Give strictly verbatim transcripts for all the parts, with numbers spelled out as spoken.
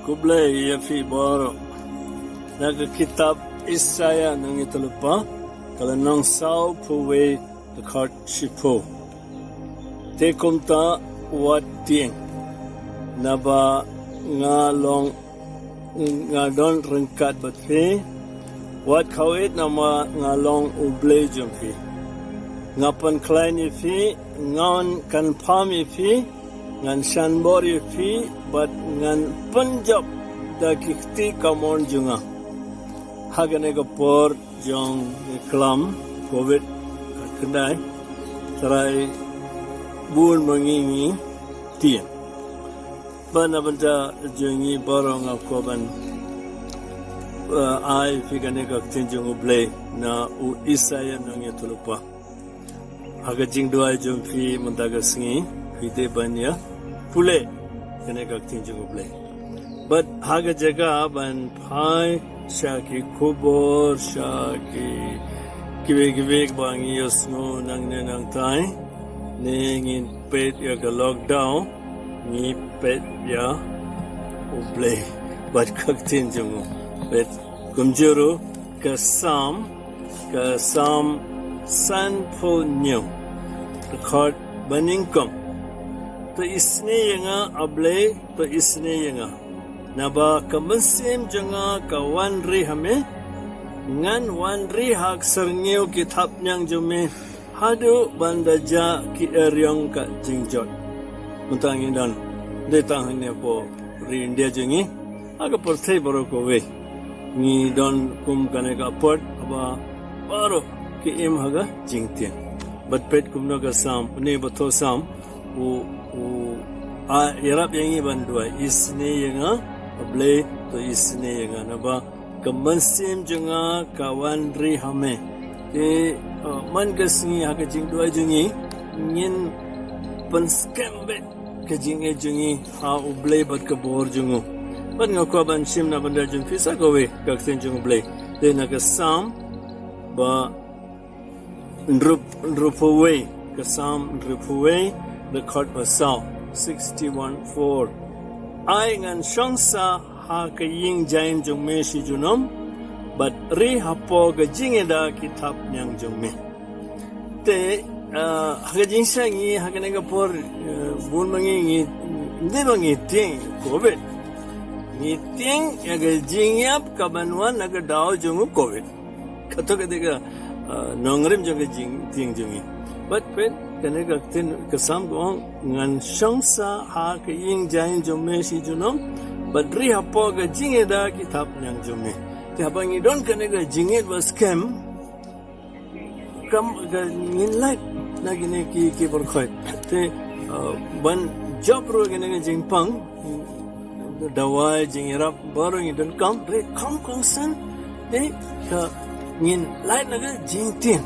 Khublei ïa phi baroh. Na ka kitab Isaiah nongïathuhlypa, ka lynnong sawphew wei, dkhot shiphew. Te kumta wat tieng, naba nga long, nga don ryngkat bad phi. Wat khawit, naba nga long U Blei jong phi. Nga pynkhlaiñ ïa phi, ngan kynpham ïa phi, ngan shanbor ïa phi, bad ngan pynjop da ki kti kamon jong nga. Ha kane ka por jong ka klam covid khatkhyndai, Trai, bun ma ngi ngi tieng. Bad na bynta jong ngi baroh nga kwah ban, eh, ai phi kane ka ktien jong U Blei na u Isaiah nongïathuhlypa. Ha ka jingduwai jong phi mynta ka sngi, phi dei ban ïa pule kane ka ktien jong U Blei. Bad ha ka jaka ban phai sha ki khubor, sha ki, kiwei kiwei ba ngi ïohsngew nangne nangtai, ne ngin peit ïa ka lockdown, ngi peit ïa U Blei bad ka ktien jong u. Peit kumjuh ruh ka Salm, ka Salm sanphew hynñiew, dkhot banyngkong. To isynei ïa nga, A Blei, to isynei ïa nga, naba ka mynsiem jong nga ka wan ri ha me. Ngan wan ri ha ka syrngiew ki thapniang jong me, haduh ban da jah ki eriong ka jingjot. Mynta ngi don, dei tang hangne hapoh ri India jong ngi, ha ka pyrthei baroh kawei ngi don kum kane ka apot, haba baroh ki im ha ka jingtieng. Bad peit kumno ka Salm, une ba thoh Salm u, u, a, ïarap ïa ngi ban duwai, isynei ïa nga, A Blei, to isynei ïa nga, naba ka mynsiem jong nga ka wan ri ha me. Te, uh, man ka sngi ha ka jingduwai jong ngi, ngin pynskhem beit ka jingngeit jong ngi ha U Blei bad ka bor jong u. Bad nga kwah ban shim na bynta jong phi sa kawei ka ktien jong U Blei. Te na ka Salm ba hynriew, hynriewphew wei, ka Salm hynriewphew wei, dkhot ba saw, sixty-one four. Ai ngan shong sah ha ka ïing jaiñ jong me shi junom, bad ri hapoh ka jingïada ki thapniang jong me. Te, ah, ha ka jingshai ngi ha kane ka por, eh, bun ma ngi ngi, ym dei ba ngi tieng covid. Ngi tieng ïa ka jingïap kaban wan na ka daw jong u covid. Kato ka dei ka, ah, nongrim jong ka jingtieng jong ngi. Bad peit kane ka ktien ka Salm ka ong, ngan shong sah ha ka ïing jaiñ jong me shi junom, bad ri hapoh ka jingïada ki thapniang jong me. Te haba ngi don kane ka jingngeit ba skhem, kam ka ngin lait na kine ki, ki por khoit. Te, uh, ban jop ruh kine ki jingpang, dawai, jingïarap baroh ngi donkam, re kam kongsan, te ka ngin lait na ka jingtieng.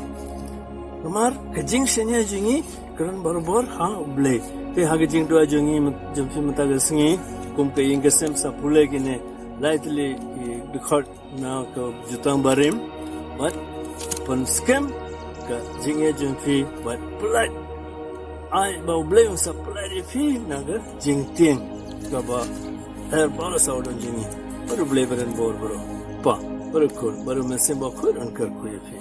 Namar ka jingshaniah jong ngi ka don barabor ha U Blei. Te ha ka jingduwai jong ngi, jong phi mynta ka sngi, kum ka ïing ka sem, sa pule kine lai tylli ki dkhot na ka Jutang Barim, bad pynskhem ka jingngeit jong phi, bad pynlait. Ai ba U Blei un sa pynlait ïa phi na ka jingtieng kaba her baroh sa u don jong ngi. Bad U Blei ba don bor baroh, Pa, bad U Khun, bad U Mynsiem Bakhuid un kyrkhu ïa phi.